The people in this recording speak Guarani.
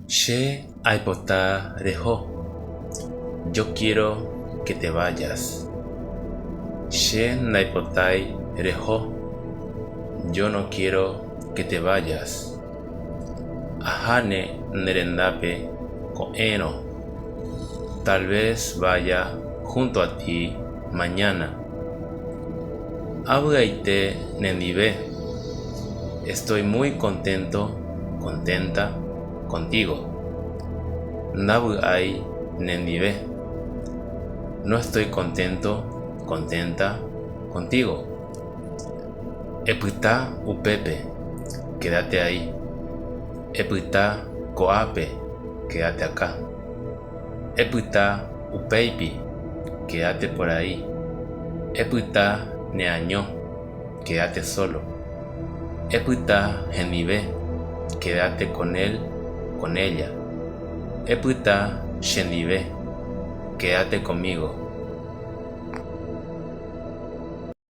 Che aipota reho. Yo quiero que te vayas. Che ndaipotái reho. Yo no quiero que te vayas. Aháne ne rendápe ko'ẽrõ. Tal vez vaya junto a ti mañana. Avy'aite nendive. Estoy muy contento, contenta contigo. Ndavy'ái nendive. No estoy contento, contenta contigo. Epyta upépe. Quédate ahí. Epyta ko'ápe. Quédate acá. Epyta upéipi. Quédate por ahí. Epyta neaño. Quédate solo. Epyta hendive. Quédate con él, con ella. Epyta chendive. Quédate conmigo.